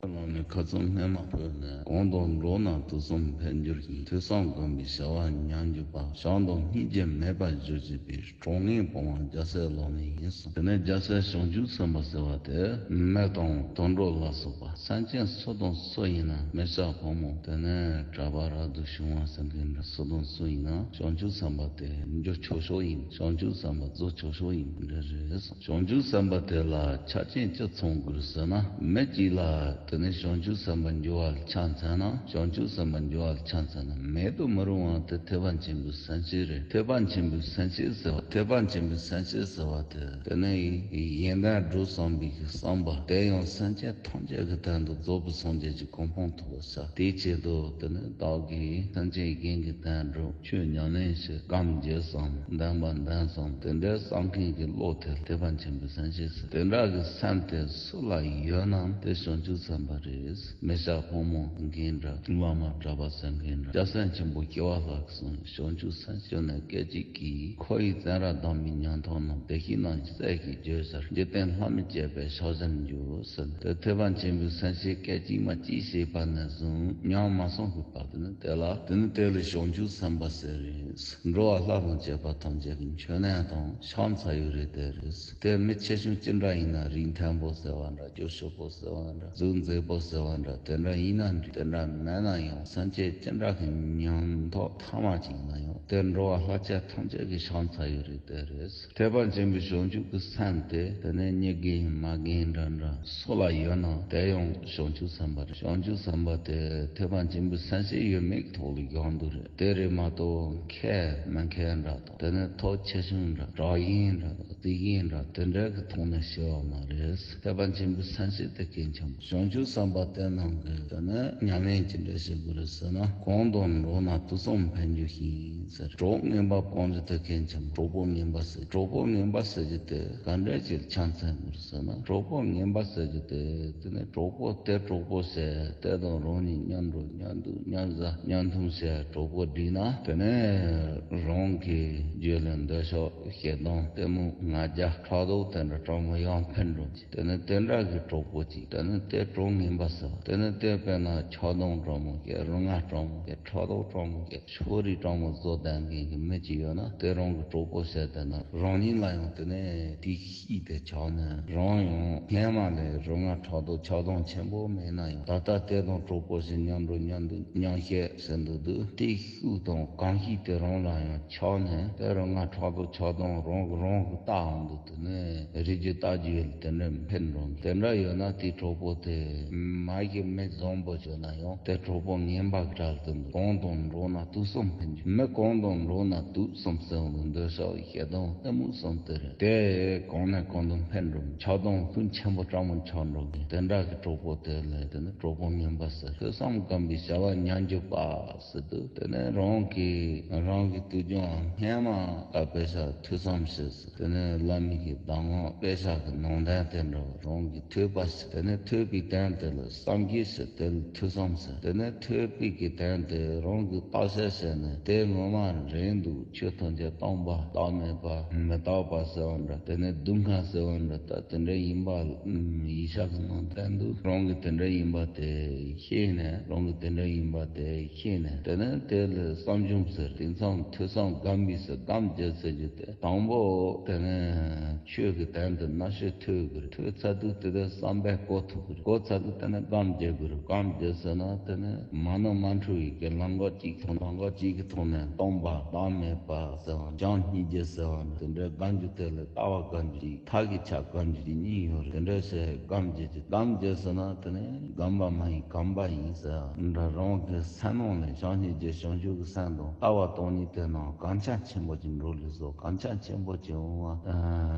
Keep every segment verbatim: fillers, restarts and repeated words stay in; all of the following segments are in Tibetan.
ལམ་ནས་ཁ་ཚུམ་སྔོན་མ་ཕོད་ནས། གང་དུ་འགྲོ་ན་དུས་གསུམ་ཕན་གྱུར་ཞིང་། ཐོས་བསམ་སྒོམ་པའི་བྱ་བ་ཉམས་གྱུར་པ། བྱམས་དང་སྙིང་རྗེ་མེད་པར་བྱོན་བྱེད་པའི། གྲོགས་ངན་སྤོང་བ་རྒྱལ་སྲས་སློབ་མ་ཡིན་གསུངས། དེ་ནས་རྒྱལ་སྲས་བྱང་ཆུབ་སེམས་དཔའ་ཟེར་བ་དེ་མི་དང་དུད་འགྲོ་ལ་སོགས་པ་སེམས་ཅན་སུ་དང་སུ་ཡིན་ན། མི་སྐྱ་ཕོ་མོ། དེ་ནས་གྲྭ་པ་རབ་ཏུ་བྱུང་བ་ཟེར་མཁན་འདྲ། སུ་དང་སུ་ཡིན་ན་བྱང་ཆུབ་སེམས་དཔའ་དེ་འགྱུར་ཆོག་ཆོག་ཡིན། བྱང་ཆུབ་སེམས་དཔའ་བཟོ་ཆོག་ཆོག་ཡིན་འདྲ་རེད། བྱང་ཆུབ་སེམས་དཔའ་དེ་ལ་ཆ་རྐྱེན་ཅི་ཚང་དགོས་ཟེར་ན། མི་གཅིག་ལ་དེ་ནས་བྱང་ཆུབ་སེམས་དཔའ་འགྱུར་བ་ལ་ཆ་མཚོན་ན། བྱང་ཆུབ་སེམས་དཔའ་འགྱུར་བ་ལ་ཆ་མཚོན་ན། མེད་དུ་མི་རུང་བ་དེ་ཐེག་པ་ཆེན་པོའི་སེམས་བསྐྱེད་རེད། ཐེག་པ་ཆེན་པོའི་སེམས་བསྐྱེད་ཟེར་བ། ཐེག་པ་ཆེན་པོའི་སེམས་བསྐྱེད་ཟེར་བ་དེ། དེ་ནས་ཡོན་ཏན་སྒྲུབ་བསམ་པའི་བསམ་པ་དེ་ཡང་སེམས་ཅན་ཐམས་ཅད་ཀྱི་དོན་དུ་རྫོགས་པའི་སངས་རྒྱས་ཀྱི་གོ་འཕང་ཐོབ་པར་བྱ། དེའི་ཆེད་དུ་དེ་ནས་བདག་གིས་སེམས་ཅན་གཞན་གྱི་དོན་སྒྲུབ། ཆོས་ཉམས་ལེན་བྱེད། སྒོམ་རྒྱུ་བསམ། བདེན་པ་བདེན་བསམ། དེ་འདྲའི་བསམ་མཁན་གྱི་བློ་དེ་ཐེག་པ་ཆེན་པོའི་སེམས་བསྐྱེད་ཟེར། དེ་འདྲ་གི་སེམས་དེ་སུ་ལ་ཡོད་ན་དེ་བྱང་ཆུབ་སེམས་དཔའ་རེད། མི་སྐྱ་ཕོ་མོ་ཟེར་མཁན་འདྲ། སློབ་མ་གྲྭ་པ་ཟེར་མཁན་འདྲ། རྒྱལ་སྲས་ཆེན་པོ་སྐྱོབ་པ་ལྷ་གིས་གསུངས། བྱང་ཆུབ་སེམས་བསྐྱེད་ནི་སྐད་ཅིག་གིས། འཁོར་བའི་བཙོན་རར་བསྡམས་པའི་ཉམ་ཐག་རྣམས། བདེ་གཤེགས་རྣམས་ཀྱི་སྲས་ཞེས་བརྗོད་བྱར། འཇིག་རྟེན་ལྷ་མིར་བཅས་པས་ཕྱག་བྱར་འགྱུར་ཟེར། དེ་ཐེག་པ་ཆེན་པོའི་སེམས་བསྐྱེད་སྐད་ཅིག་མ་གཅིག་བྱས་པ་ནས་བཟུང་ཉམས་མ་སོང་གི་བར་དུ་ནི་དེ་ལ་དེ་ནི་དེ་ལ་བྱང་ཆུབ་སེམས་དཔའ་ཟེར་རེད། འགྲོ་བ་ལྷ་དང་བཅས་པ་ཐམས་ཅད་ཀྱི་མཆོད་གནས་དང་ཕྱག་འཚལ་ཡུལ་རེད་དེ་རེད། དེ་མི་ཆེ་ཆུང་ཅི་འདྲ་ཡིན་ན། རིགས་མཐོན་པོ་ཟེར་བ་འདྲ། རྒྱུ་ཕྱུག་པོ་ཟེར་བ་འདྲ། གཟུགས་མཛེས་པོ་ཟེར་བ་འདྲ། དེ་འདྲ་ཡིན་ན་འགྲིག། དེ་འདྲ་མེད་ན་ཡང་སེམས་ཅན་ཅི་འདྲ་གི་ཉམ་ཐག་ཐ་མ་ཅིག་ཡིན་ན་ཡང་དེ་འགྲོ་བ་ལྷ་ཆོས་ཐམས་ཅད་ཀྱི་ཕྱག་འཚལ་ཡུལ་རེད་དེ་རེད། ཐེག་པ་ཆེན་པོའི་བྱང་ཆུབ་ཀྱི་སེམས་དེ་དེ་ནས་མྱི་རྒན་མ་རྒན་འདྲ་འདྲ་སུ་ལ་ཡོད་ན་དེ་ཡང་བྱང་ཆུབ་སེམས་དཔའ་རེད། བྱང་ཆུབ་སེམས་དཔའ་དེ་ཐེག་པ་ཆེན་པོའི་སེམས་བསྐྱེད་ཡོད་མེད་ཀྱི་ཐོག་ལ་ཡོང་དུ་རེད། དེ་རེད་མ་གཏོགས་མཁས་མི་མཁས་འདྲ་དང་། དེ་ནས་ཐོབ་ཆེ་ཆུང་འདྲ། གྲགས་ཡིན་འདྲ་དང་། རྩིས་ཡིན་འདྲ། དེ་འདྲ་གི་ཐོག་ནས་ཤེས་པ་མ་རེད། ཐེག་པ་ཆེན་པོའི་སེམས་བསྐྱེད་དེ་གལ་ཆེན་པོ། བྱང་ཆུབ་སེམས་དཔའ་དེ་རྣམས་ཀྱིས་དེ་ནས་ཉམས་ལེན་ཅི་འདྲ་བྱེད་དགོས་རེད་ཟེར་ན། གང་དུ་འགྲོ་ན་དུས་གསུམ་ཕན་རྒྱུ་ཞིང་ཟེར། གྲོགས་ངན་པ་སྤོང་རྒྱུ་དེ་གལ་ཆེན་པོ། གྲོགས་པོ་ངན་པ་ཟེར། གྲོགས་པོ་ངན་པ་ཟེར་རྒྱུ་དེ་ག་འདྲ་ཅིག་ཆ་མཚོན་དགོས་རེད་ཟེར་ན། གྲོགས་པོ་ངན་པ་ཟེར་རྒྱུ་དེ་དེ་ནས་གྲོགས་པོ་དེ་གྲོགས་པོ་བྱས། དེ་དང་རང་ཉིད་མཉམ་འགྲོ་མཉམ་འདུག་མཉམ་བཟའ་མཉམ་འཐུང་བྱས་གྲོགས་པོ་བསྒྲིགས་ན། དེ་ནས་རང་གི་རྒྱུད་ལ་འདོད་ཆགས་ཞེ་སྡང་གཏི་མུག་ང་རྒྱལ་ཕྲག་དོག་དེ་འདྲ་གྲོགས་མོ་ཡང་འཕེལ་འགྲོ་གི། དེ་ནས་དེ་འདྲ་གི་གྲོགས་པོ་གཅིག། དེ་ནས་དེ་གྲོགས་ངན་པ་ཟེར་བ། དེ་ནས་དེ་དཔེར་ན་ཆགས་སྡང་གྲོགས་མོ་གཅིག། རུ་ང་གྲོགས་མོ་གཅིག། ཕྲག་དོག་གྲོགས་མོ་གཅིག། ཕྱོགས་རིས་གྲོགས་མོ་བཟོ་བསྡད་མཁན་གྱི་མི་གཅིག་ཡོད་ན། དེ་རང་གི་གྲོགས་པོ་བྱས་བསྡད་ན་རང་ཉིད་ལ་ཡང་དེ་ནས་དེ་ཤི་སྟེ་ཆགས་ནས། རང་ཡང་སྔན་མ་ལས་རུ་ང་ཕྲག་དོག་ཆགས་སྡང་ཆེན་པོ་མེད་ན་ཡང་། ད་ལྟ་དེ་དང་གྲོགས་པོ་བྱས་མཉམ་འགྲོ་མཉམ་འདུག་མཉམ་བཤད་ཟེར་འདུག་དུས། དེ་ཤུགས་དང་གང་ཤུགས་དེ་རང་ལ་ཡང་ཆགས་ནས། དེ་རུ་ང་ཕྲག་དོག་ཆགས་སྡང་རང་གི་རང་གི་ལྟ་འོང་དུ། དེ་ནས་རིགས་རྒྱུད་ལྟ་རྒྱུ་ཡོད་ལ་དེ་འདྲ་འཕེལ་འགྲོ་གི། དེ་འདྲ་ཡོད་ན་དེའི་གྲོགས་པོ་དེ་མ་གཞི་མི་བཟང་པོ་བྱུང་ན་ཡང་དེ་གྲོགས་པོ་ངན་པ་གི་གྲལ་དུ་འདུ། གང་དང་འགྲོགས་ན་དུག་གསུམ་འཕེལ་འགྱུར། མི་གང་དང་འགྲོགས་ན་དུག་གསུམ་ཟེར་བ་ལ་འདོད་ཆགས་ཞེ་སྡང་གཏི་མུག་གསུམ་དེ་རེད། དེ་གང་ནས་གང་དུ་འཕེལ་འགྲོ། ཆགས་སྡང་ཤུགས་ཆེན་པོ་སྤྲང་མོ་ཆགས་འགྲོ་གི། དེ་འདྲ་གི་གྲོགས་པོ་དེ་ལ་དེ་ནི་གྲོགས་པོ་ངན་པ་ཟེར། ཐོས་བསམ་སྒོམ་པའི་བྱ་བ་ཉམས་འགྱུར་པ་ཟེར་དུས། དེ་ནས་རང་གིས་རང་གི་དུས་རྒྱུན་སྔན་མ་ལ་དཔེ་ཆ་ཐོས་བསམ་བྱས། དེ་ནས་བླ་མའི་གི་གདམས་ངག་དཔེ་ཆ་གི་ནང་དོན་དེ་འདྲ་བ་རང་གིས་ཐོས་པ་ཞིག། དེ་ནས་ཐོས་པའི་དོན་དེ་ལ་བསམ་གྱིས་ཞིག། དེ་ལ་ཐོས་བསམ་ཟེར། དེ་ནས་ཐོས་པའི་གི་དོན་དེ་རང་གིས་བརྟག་དཔྱད་བྱས་ནས་དེ་ངོ་མ་རེད་འདུག་ཆོས་ཐམས་ཅད་སྟོང་པ་བདག་མེད་པ་མི་རྟག་པ་ཟེར་བ་འདྲ། དེ་ནས་སྡུག་བསྔལ་ཟེར་བ་འདྲ། ད་དེ་འདྲ་ཡིན་པ་ཡིག་ཆ་གི་ནང་བསྟན་འདུག་རང་གིས་དེ་འདྲ་ཡིན་པ་དེ་ཤེས་ནས། རང་གིས་དེ་འདྲ་ཡིན་པ་དེ་ཤེས་ནས། དེ་ནས་དེ་ལ་བསམ་བྱུང་ཟེར། དེང་སང་ཐོས་བསམ་སྒོམ་པའི་ཟེར། སྒོམ་རྒྱུ་ཟེར་རྒྱུ་དེ་དང་པོ་དེ་ནས་ཆོས་ཀྱི་དོན་དེ་ནན་ཤོས་ཐོས་དགོས་རེད། ཐོས་ཚར་དུས་དེ་དེ་བསམ་པས་གོ་ཐུབ་དགོས་རེད། གོ་ཚར་དུས་དེ་ནས་སྒོམ་རྒྱག་དགོས་རེད། སྒོམ་རྒྱུ་ཟེར་ན་དེ་ནས་མ་ནོར་མ་འཁྲུལ་བའི་གི་ལམ་ཁ་གཅིག་ཐོག་ལམ་ཁ་གཅིག་གི་ཐོག་ནས་སྟོང་པ་བདག་མེད་པ་ཟེར་བ། བྱམས་སྙིང་རྗེ་ཟེར་བ་འདྲ། དེ་འདྲའི་སྒོམ་རྒྱུ་དེ་ལ་ལྟ་བ་སྒོམ་རྒྱུ་ཅིག་ཐབས་ཀྱི་ཆ་སྒོམ་རྒྱུ་ཅིག་གཉིས་ཡོད་རེད། དེ་འདྲ་བྱས་སྒོམ་རྒྱུ་ཅིག་སྒོམ་རྒྱུ་ཟེར་ན་དེ་ནས་སྒོམ་པ་མ་ཡིན་གོམས་པ་ཡིན་ཟེར་བ་འདྲ། རང་གི་སེམས་ནང་ལ་བྱམས་སྙིང་རྗེ་བྱང་ཆུབ་ཀྱི་སེམས་དང་ལྟ་བ་སྟོང་ཉིད་དེ་ནང་གོམས་ཆ་ཆེན་པོ་ཅིག་འགྲོ་ལེ་སོ། གོམས་ཆ་ཆེན་པོ་ཅིག་འོང་བ་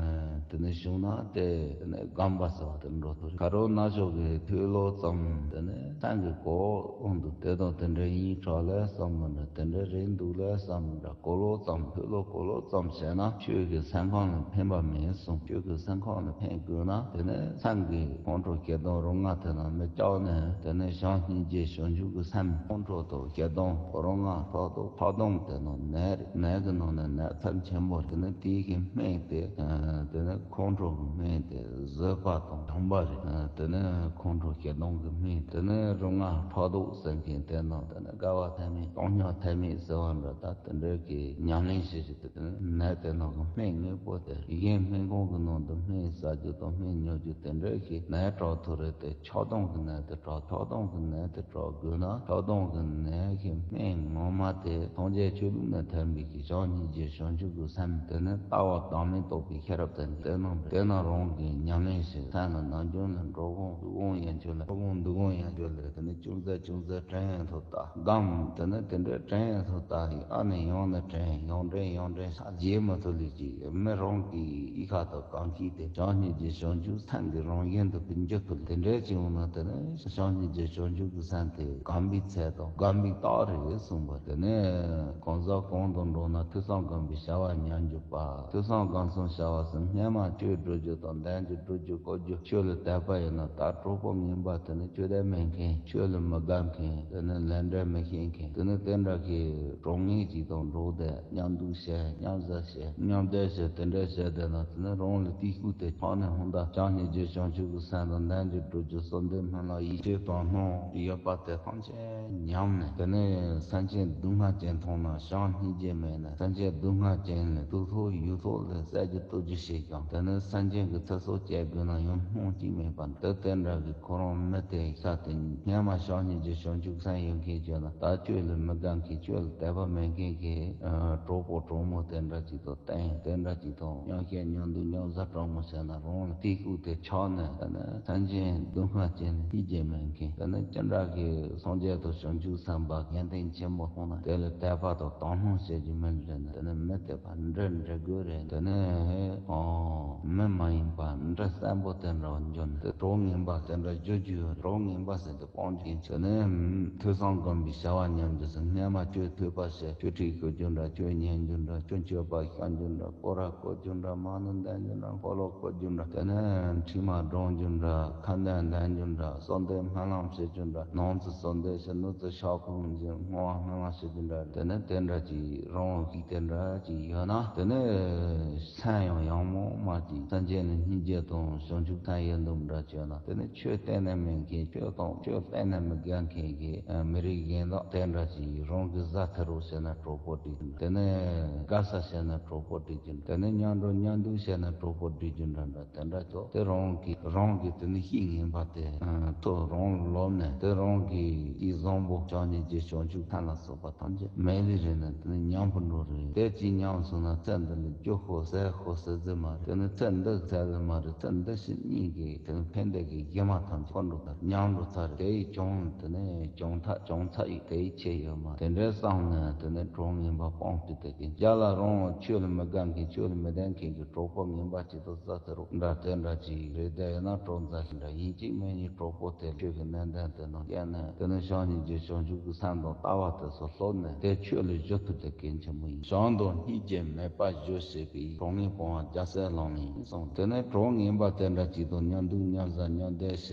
དེ་ནས་བྱུང་ན་དེ་དེ་ནས་སྒོམ་པ་ཟེར་བ་དེ་འགྲོ་ཐུབ་རེད། ཁ་རོག་ན་ཆོག་གི་ཐོས་ལོ་ཙམ་དེ་ནས་སེམས་ཀྱི་གོ་འོང་དུ་དེ་དང་དེ་འདྲ་ཡིན་ཆོག་ལས་བསམ་མི་འདྲ། དེ་འདྲ་རེད་འདུག་ལས་བསམ་མི་འདྲ། གོ་ལོ་ཙམ་ཐོས་ལོ་གོ་ལོ་ཙམ་བྱས་ན་ཆོས་ཀྱི་སེམས་ཁམས་ལ་ཕན་པ་མེད་གསུངས། ཆོས་ཀྱི་སེམས་ཁམས་ལ་ཕན་དགོས་ན་དེ་ནས་སེམས་ཀྱི་ཁོང་ཁྲོ་ཞེ་སྡང་རུ་ང་དེ་ན་མི་སྐྱོ་ནས། དེ་ནས་བྱམས་སྙིང་རྗེ་བྱང་ཆུབ་ཀྱི་སེམས། ཁོང་ཁྲོ་དང་ཞེ་སྡང་རུ་ང་ཕྲག་དོག་ཕྲག་དོག་དེ་ན་ནད་རེད། ནད་ཀྱི་ནང་ནས་ནད་ཚབས་ཆེན་པོ་རེད། དེ་ནས་དེའི་གི་སྨན་དེ་དེ་ནས་ཁོང་ཁྲོ་གི་སྨན་དེ་བཟོད་པ་དང་དམ་པ་རེད། དེ་ནས་ཁོང་ ཁོང་ཁྲོ་སྐྱེ་གདོང་གི་སྨན། དེ་ནས་རུ་ང་ཕྲག་དོག་ཟེར་མཁན་དེ་ནང་དེ་ནས་དགའ་བ་ཐ་མལ་སྟོང་ཉིད་ཐ་མལ་ཟེར་བ་འདྲ། ད་དེ་འདྲའི་གི་ཉམས་ལེན་བྱེད་བྱེད་དེ་ནས་ནད་དེ་ནང་གི་སྨན་དངོས་པོ་དེ། གཞན་སྨན་ཁང་གི་ནང་དུ་སྨན་ཟ་རྒྱུ་དང་སྨན་ཉོ་རྒྱུ་དེ་འདྲའི་གི་ནད་དྲག་ཐུབ་རེད་དེ། ཆགས་སྡང་གི་ནད་དེ་དྲག་ཆགས་སྡང་གི་ནད་དེ་དྲག་དགོས་ན། ཆགས་སྡང་གི་ནད་ཀྱི་སྨན་ངོ་མ་དེ་སངས་རྒྱས་ཆོས་ལུགས་ནས་ཐོན་པའི་གི་བྱམས་སྙིང་རྗེ་བྱང་ཆུབ་ཀྱི་སེམས། དེ་ནི་ལྟ་བ་བདག་མེད་རྟོགས་པའི་ཤེས་རབ་དང་། དེ་རྣམས་དེ་ན་རང་གི་ཉམས་ལེན་བྱེད། སེམས་ལ་ནམ་རྒྱུན་ལ་འགྲོ་དགོངས་འདུག་དགོངས་ཡན་ཆོད་ལ། འགྲོ་དགོངས་འདུག་དགོངས་ཡན་ཆོད་ལ། དེ་ནི་ཅུང་ཟད་ཅུང་ཟད་དྲན་ཡན་ཐོབ་ལྟ། སྒམ་དེ་ནི་དེ་འདྲའི་དྲན་ཡན་ཐོབ་ལྟ་ཡི། ཨ་ནི་ཡང་ནི་དྲན། ཡང་དྲན་ཡང་དྲན་ས་བརྗེད་མ་ཐུབ་ལས་ཀྱི། མི་རང་གི་ཡིད་ཁ་དང་གང་ཤེས་དེ་བྱམས་སྙིང་རྗེ་བྱང་ཆུབ་སེམས་ཀྱི་རང་བཞིན་དུ་འགྱུར་ཐུབ། དེ་འདྲའི་ཅིག་འོང་ན་དེ་ནི་བྱམས་སྙིང་རྗེ་བྱང་ཆུབ་ཀྱི་སེམས་དེ་སྒོམ་པའི་ཚད་དང་སྒོམ་པའི་རྟགས་རེད་གསུངས་པ། དེ་ནས་གང་ཟག་གང་དང་འགྲོགས་ན་ཐོས་བསམ་སྒོམ་པའི་བྱ་བ་ཉམས་འགྱུར་པ། ཐོས་བསམ་སྒོམ་གསུམ་བྱ་བ་གསུམ། སྔན་མ་ཆོས་སྒྲུབ་རྒྱུ་དང་ལྡན་རྒྱུ་སྒྲུབ་རྒྱུ་བཀོལ་རྒྱུ། ཆོས་ལ་དད་པ་ཡོད་ན་ད་གྲོགས་པོ་ངན་པ་དེ་ནི་ཆོས་དད་མེད་མཁན། ཆོས་ལ་མི་དགའ་མཁན། དེ་ནི་ལས་འབྲས་མི་ཤེས་མཁན། དེ་ནི་དེ་འདྲ་གི་གྲོགས་ངན་ཅིག་དང་འགྲོགས་ཏེ་མཉམ་འདུག་བྱས། མཉམ་ཟ་བྱས། མཉམ་སྡོད་བྱས། དེ་འདྲ་བྱས་བསྡད་ན་དེ་ནི་རང་ལ་དེའི་ཤུགས་དེ་ཆགས་ནས། ཧོན་ད་བྱམས་སྙིང་རྗེ་བྱང་ཆུབ་ཀྱི་སེམས་དང་ལྡན་རྒྱུ་སྒྲུབ་རྒྱུ་གསོལ་འདེབས་སྨོན་ལམ་ཡིད་ཆེས་དང་སྣང་ཡོད་པ་དེ་ཐམས་ཅད་ཉམས་ནས། དེ་ནས་སེམས་ཅན་སྡུག་བསྔལ་ཅན་མཐོང་ན་བྱམས་སྙིང་རྗེ་མེད་ནས། སེམས་ཅན་སྡུག་བསྔལ་ཅན་ལ་དུག་ཐོག་ཡུག་ཐོག་ལ་བསད་རྒྱུ་གཏུབ་རྒྱུ་བྱས་ཀྱང་། དེ་ནས་སེམས་ཅན་གྱི་ཚེ་སྲོག་བཅད་དགོས་ན་ཡང་སྣང་གཅིག་མེད་པ་འདི། དེ་འདྲ་གི་ཁོ་རང་མི་དེ་ཤ་དེ་སྔན་མ་བྱམས་སྙིང་རྗེ་བྱང་ཆུབ་སེམས་ཡོད་མཁན་བྱས་ན། ད་ཆོས་ལ་མི་དགའ་མཁན། ཆོས་ལ་དད་པ་མེད་མཁན་གྱི་གྲོགས་པོ་གྲོགས་མོ་དེ་འདྲ་ཅིག་དང་བསྟེན། དེ་འདྲ་ཅིག་དང་མཉམ་བཤད་མཉམ་འདུག་མཉམ་བཟའ་གྲོགས་མོ་བྱས་ན། རང་ལ་དེའི་ཤུགས་དེ་ཆགས་ནས། དེ་ནས་སེམས་ཅན་སྡུག་བསྔལ་ཅན་ལ་སྙིང་རྗེ་མེད་མཁན། དེ་ནས་ཅི་འདྲ་གི་སངས་རྒྱས་དང་བྱང་ཆུབ་སེམས་དཔའ་དགེ་འདུན་ཆེན་པོ་མཐོང་ན་དེ་ལ་དད་པ་དང་དག་སྣང་བྱེད་རྒྱུ་མི་འདྲ་ན། དེ་ནས་མི་དེ་པ་འདྲ་འདྲ་དགོས་རེད། དེ་ནས་ཨོ་མི་མ་ཡིན་པ་འདྲ་བསམ་པོ་དེ་འདྲ་བ་འཇོན། དེ་གྲོགས་ངན་པ་དེ་འདྲ་བརྗོད་རྒྱུ་ཡོད་རེད། གྲོགས་ངན་པ་ཟེར་དེ་སྤོང་རྒྱུ་ཡིན་ཆོག་ནས། ཐོས་བསམ་སྒོམ་པའི་བྱ་བ་ཉམས་རྒྱུ་ཟེར། སྔན་མ་ཆོས་ཐོས་པ་བྱས། ཆོས་ཁྲིད་ཤོད་རྒྱུ་འདྲ། ཆོས་ཉན་རྒྱུ་འདྲ། ཆོས་མཆོད་པ་བཤམས་རྒྱུ་འདྲ། སྐོར་ར་བསྐོར་རྒྱུ་འདྲ། མ་ཎི་འདོན་རྒྱུ་འདྲ། འཁོར་ལོ་བསྐོར་རྒྱུ་འདྲ། དེ་ནས་འཕྲིན་ལས་སྒྲོན་རྒྱུ་འདྲ། ཁ་འདོན་འདོན་རྒྱུ་འདྲ། གསོལ་འདེབས་སྨོན་ལམ་བྱེད་རྒྱུ་འདྲ། ནང་དུ་གསོལ་འདེབས་བྱེད། ནུབ་ཏུ་ཕྱག་འཁོར་བསྐོར། བསྔོ་བ་སྨོན་ལམ་བྱེད་རྒྱུ་འདྲ། དེ་ནས་དེ་འདྲ་ཅིག་རང་གིས་དེ་འདྲ་ཅིག་ཡོད་ན། དེ་ནས་སེམས་ཡང་ཡང་མོ་མ་ཅིག་སེམས་ཅན་ལ་སྙིང་རྗེ་དང་བྱང་ཆུབ་ཐོབ་ཡོད་འདུག་འདྲ་བྱས་ན། དེ་ནས་ཆོས་གཏན་ནས་མེད་མཁན། ཆོས་དང་ཆོས་གཏན་ནས་མི་དགའ་མཁན་གྱི་མི་རིགས་གཞན་དག་དེ་འདྲ་ཅིག་རང་གི་བཟའ་ཚང་རོགས་བྱས་ན་གྲོགས་པོ་སྒྲིག། དེ་ནས་དགའ་ས་བྱས་ན་གྲོགས་པོ་སྒྲིག་རྒྱུ། དེ་ནས་མཉམ་འགྲོ་མཉམ་འདུག་བྱས་ན་གྲོགས་པོ་སྒྲིག་རྒྱུ་འདྲ་འདྲ་དེ་འདྲ་ཅོག་དེ་རང་གི་རང་གི་དེ་ནི་ཤེས་ངན་པ་དེ་ཐོ་རང་ལོབས་ནས། དེ་རང་གི་ཤེས་བཟང་པོ་བྱམས་སྙིང་རྗེ་བྱང་ཆུབ་སེམས་ལ་སོགས་པ་ཐམས་ཅད་མེད་ལེ་རེད་ན། དེ་ནི་ཉམས་པོ་འགྲོ་རེད། དེ་ཅིག་ཉམས་སོང་ན་ཚེ་འདི་ལ་སྐྱོ་ཤོས་ཟེར་ཤོས་ཟེར་ཟེར་མ་རེད། དེ་ནི་ཚེ་འདི་ཚེ་ཟེར་མ་རེད། ཚེ་འདི་ཕྱི་གཉིས་ཀྱི་དེ་ནི་ཕན་བདེ་གི་གཞན་མ་ཐམས་ཅད་ཁོ་འགྲོ་ད་ཉམས་འགྲོ་ཚར་རེད། དེ་ཡི་གྱོང་དེ་ནི་གྱོང་ཐག་གྱོང་ཚད་ཡི་དེ་ཡི་ཆེ་ཡོད་མ། དེ་འདྲའི་བསམ་ནས་དེ་ནི་གྲོགས་ངན་པ་སྤོང་ཐུབ་དེ་གི་རྒྱ་ལ་རང་ཆོས་ལ་མི་དགའ་མཁན། ཆོས་ལ་མི་དད་མཁན་གྱི་གྲོགས་པོ་ངན་པ་ཅིག་ཏུ་བཟའ་ཚང་རོགས་འདྲ་དེ་འདྲ་ཅིག་རེད། དེ་ཡིན་ན་གྲོགས་མཛའ་ཞིག་འདྲ་ཡིན་གཅིག་མིན་གཉིས་གྲོགས་པོ་དེ་ཆོས་ཀྱི་གནད་དོན་དེ་ནང་བསྐྱལ་ནས། དེ་ནས་བྱམས་སྙིང་རྗེ་བྱང་ཆུབ་ཀྱི་སེམས་དང་ལྟ་བ་དེ་ཚོ་སློབ་ནས་དེ་ཆོས་ལ་བསྒྱུར་ཐུབ་དེ་གལ་ཆེན་པོ་ཡིན། བྱམས་དང་སྙིང་རྗེ་མེད་པར་བཞག་ཤེས་པའི་གྲོགས་ངན་སྤོང་བ་རྒྱལ་སྲས་ལག་ལེན་ཡིན་གསུངས། དེ་ནས་གྲོགས་ངན་པ་དེ་འདྲ་ཅིག་དང་མཉམ་འདུག་མཉམ་བཟའ་མཉམ་སྡོད་བྱས་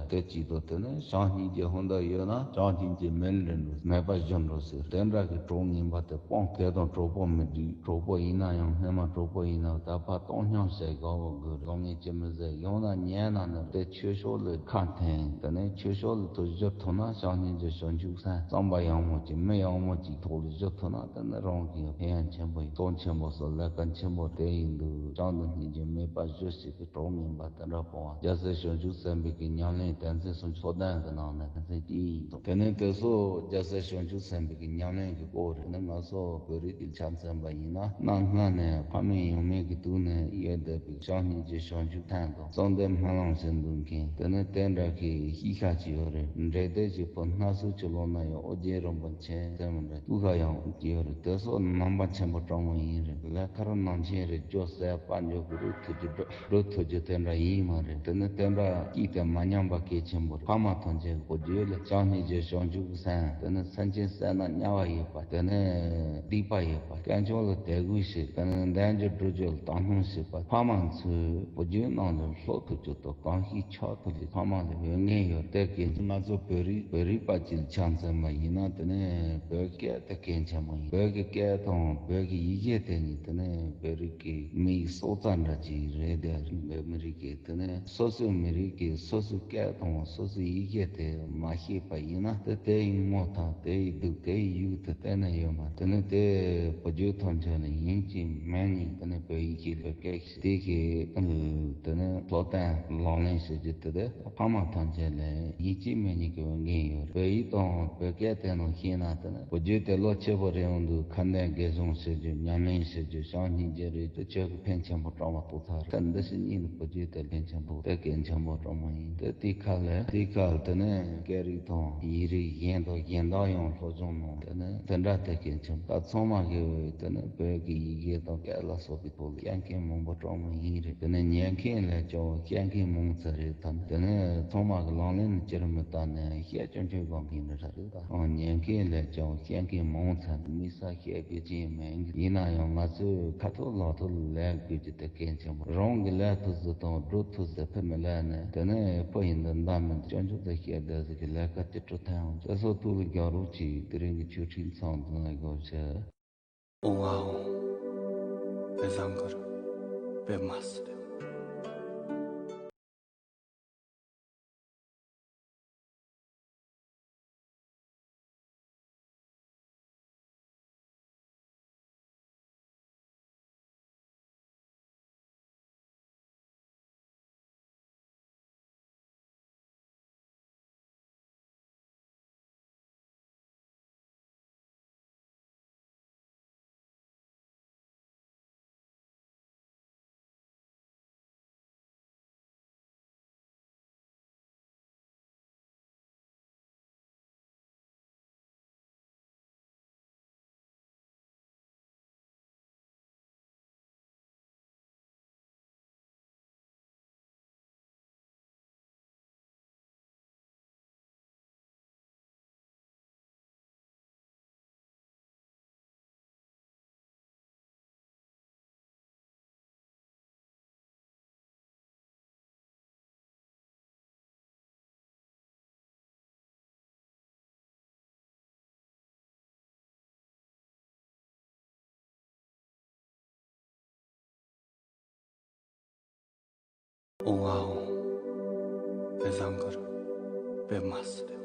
དེ་ཅིག་དང་། དེ་ནས་བྱམས་སྙིང་རྗེ་ཧོན་ད་ཡོད་ན་བྱམས་སྙིང་རྗེ་མེད་ལེ་འགྲོ། མེད་པར་བཞག་འགྲོ་ཟེར། དེ་འདྲ་གི་གྲོགས་ངན་པ་དེ་སྤོང་། དེ་དང་གྲོགས་པོ་མི་སྒྲིག། གྲོགས་པོ་ཡིན་ན་ཡང་སྔན་མ་གྲོགས་པོ་ཡིན་ན་ད་ཕར་གཏོང་སྙོམས་བྱས་དགའ་བོ་དགོས། ལོ་ངན་ཅི་མི་ཟེར། ཡང་ན་ཉན་ན་ནི་དེ་ཆོས་ཕྱོགས་ལ་ཁ་འཐེན། དེ་ནས་ཆོས་ཕྱོགས་ལ་ཐུགས་བཞུགས་ཐུབ་ན་བྱམས་སྙིང་རྗེ་བྱང་ཆུབ་སེམས་བསམ་པ་ཡག་མོ་ཅིག་མི་ཡག་མོ་ཅིག་ཐུགས་ལ་བཞུགས་ཐུབ་ན་དེ་ནི་རང་གི་ཕན་ཡོན་ཆེན་པོ་ཡིན། སྟོབས་ཆེན་པོ་སོགས་ལས་ཀ་ཆེན་པོ་དེ་ཡིན་འདུག་བྱམས་དང་སྙིང་རྗེ་མེད་པར་བཞག་ཤེས་པའི་གྲོགས་ངན་པ་དེ་འདྲ་སྤོང་བ། རྒྱལ་སྲས་བྱང་ཆུབ་སེམས་དཔའི་གི་ཉམས་ལེན་དོན་ཚན་སུམ་ཅུ་སོ་བདུན་གྱི་ནང་ནས་དོན་ཚན་གཅིག་ཡིན་འདུག་དེ་ནས་དེ་ཚོ་རྒྱལ་སྲས་བྱང་ཆུབ་སེམས་དཔའི་གི་ཉམས་ལེན་གྱི་སྐོར་རེད། ནི་ང་ཚོ་བོད་རིགས་ཀྱི་ཆ་མཚོན་པ་ཡིན་ན། གནའ་སྔ་ནས་ཕ་མེས་ཡང་མེས་ཀྱི་དུས་ནས་ཡོད་བསྡད་པའི་བྱམས་སྙིང་རྗེ་བྱང་ཆུབ་སེམས་དང་གསོལ་འདེབས་སྨོན་ལམ་ཟེར་འདུག་མཁན་དེ་ནི་དེ་འདྲ་གི་ཤེས་བྱ་ཅིག་ཡོད་རེད། འབྲས་ལྡན་གྱི་བུ་སྣ་ཚོགས་ཀྱི་ལོ་ན་ཡང་། ཨོ་རྒྱན་རིན་པོ་ཆེ་ཟེར་མི་འདྲ་སྐུ་ཁ་ཡང་ཅིག་ཡོད་རེད། དེ་ཚོ་རྣམ་པ་ཆེན་པོ་སྤྲང་བོ་ཡིན་རེད། ལས་ཁར་ནང་ཆེན་རེད། སྐྱོ་ཟས་དཔལ་འབྱོར་གྱི་རུ་ཐུག་རྒྱུ་འགྲོ། འགྲོ་ཐུབ་རྒྱུ་དེ་འདྲ་ཡིན་མ་རེད། དེ་ནི་དེ་འདྲ་སྐྱིད་དེ་མ་ཉམས་པ་གལ་ཆེན་པོ་རེད། ཕ་མ་ཐམས་ཅད་བུ་རྒྱུད་ལ་བྱམས་སྙིང་རྗེ་བྱང་ཆུབ་ཀྱི་སེམས། དེ་ནི་སེམས་ཅན་བསོད་ནམས་དམྱལ་བ་ཡོད་པ། དེ་ནི་སྡིག་པ་ཡོད་པ། དཀོན་མཆོག་ལ་དད་གུས་བྱེད། དེ་ནི་ལྡན་རྒྱུ་སྒྲུབ་རྒྱུ་ལ་དག་སྣང་བྱེད་པ། ཕ་མ་ཚོས་བུ་རྒྱུད་ནང་ལ་ལྷོད་ཐུབ་རྒྱུ་དང་གང་ཞིག་ཆགས་ཐུབ་རྒྱུ། ཕ་མ་ལ་འོས་འགན་ཡོད། དེ་གལ་ཆེ། ང་ཚོ་བོད་རིགས་བོད་རིགས་པ་ཅིག་ལ་ཆ་མཚོན་པ་ཡིན་ན། དེ་ནི་བོད་སྐད་དེ་གལ་ཆེན་པོ་ཡིན། བོད་ཀྱི་སྐད་དང་བོད་ཀྱི་ཡི་གེ་དེ་གཉིས་དེ་ནི་བོད་རིགས་ཀྱི་མིའི་སྲོག་རྩ་འདྲ་ཅིག་རེད། དེ་བོད་མི་རིགས་ཀྱི་དེ་ནི་སོ་སོའི་མི་རིགས་ཀྱི་སོ་ སོ་སོའི་སྐད་དང་སོ་སོའི་ཡི་གེ་དེ་མ་ཤེས་པ་ཡིན་ན། དེ་དེ་ཡི་ངོ་དང་དེ་ཡི་སྡུག་དེ་ཡི་ཡུག་དེ་གཏན་ནས་ཡོད་མ་རེད། དེ་ནི་དེ་བུ་རྒྱུད་ཐམས་ཅད་ལ་ཡིན་གཅིག་མིན་གཉིས། དེ་ནི་བོད་ཡིག་གི་བོད་སྐད་ཤེས་དེ་གི་དེ་ནི་སློབ་སྟོན་ལག་ལེན་བྱེད་རྒྱུ་དེ་དེ་ཕ་མ་ཐམས་ཅད་ལ་ཡིན་གཅིག་མིན་གཉིས་ཀྱི་འོས་འགན་ཡོད་རེད། བོད་ཡིག་དང་བོད་སྐད་དེ་ནང་ཤེས་ན། དེ་ནི་བུ་རྒྱུད་དེ་ལོ་ཆེ་བོ་རེད་འོང་དུས་ཁ་འདོན་དགེ་སྦྱོང་བྱེད་རྒྱུ། ཉམས་ལེན་བྱེད་རྒྱུ། བྱམས་སྙིང་རྗེ་རེད། དེ་ཆོས་ཀྱི་ཕན་ཆེན་པོ་སྤྲོ་བ་ཐོབ་ཚར་རེད། འདི་ཕྱི་གཉིས་ནི་བུ་རྒྱུད་དེ་ཕན་ཆེན་པོ། དེ་གལ་ཆེན་པོ་སྤྲོ་མོ་ཡིན། དེ་དེའི་ཁ་ལ་དེའི་ཁ་ལ་དེ་ནས་སྐད་རིགས་དང་ཡིག་རིགས་གཞན་དང་གཞན་དག་ཡང་སློབ་སྦྱོང་གནང་། དེ་ནས་དེ་འདྲ་དེ་གལ་ཆེན་པོ། ད་ཚང་མ་གི་དེ་ནས་བོད་ཀྱི་ཡི་གེ་དང་སྐད་ལ་སོགས་པའི་ཐོག་ལ་བཤད་མཁན་མང་པོ་སྤྲོ་མོ་ཡིན་རེད། དེ་ནས་ཉན་མཁན་ལས་ཀྱང་བཤད་མཁན་མང་ཚར་རེད། ད་དེ་ནས་ཚང་མ་གི་ལག་ལེན་ལ་བསྟར་མི་ལྟར་ནས་བཤད་ཆོག་ཆོག་དགོངས་མཁན་འདྲ་རེད། ད་ཉན་མཁན་ལས་ཀྱང་བཤད་མཁན་མང་ཚར། དམིགས་བསལ་བཤད་དགོས་ཀྱི་མེད། ཡིན་ན་ཡང་ང་ཚོས་ཁ་ཐུག་ལག་ཐུག་ལ་ལས་དགོས་ཀྱི་དེ་གལ་ཆེན་པོ། རང་གི་ལས་ཐུབ་ཚོད་དང་སྒྲུབ་ཐུབ་ཚོད་ཕུད་མི་ལས་ནས། དེ་ནས་ཕུ་ཡིན་འདི་འདའ་མི་འདི་སྐྱོན་བརྗོད་དང་བཤད་བསྡད་ཟིག་གི་ལས་ཀ་ཅི་སྤྲོ་ཐལ་ཡོང་། ཚེ་སྲོག་ཐུག་ལ་རྒྱག་རོགས་གྱིས། དེ་རིང་གི་ཆོས་ཁྲིད་མཚམས་འདི་ནས་འགོ་བྱེད། ཨོང་ཨ་ཨོང་། བོད་བཟང་གར་བོད་མ་སྲིད། ཨོང་ཨ་ཨོང་། བོད་བཟང་གར་བོད་མ་སྲིད།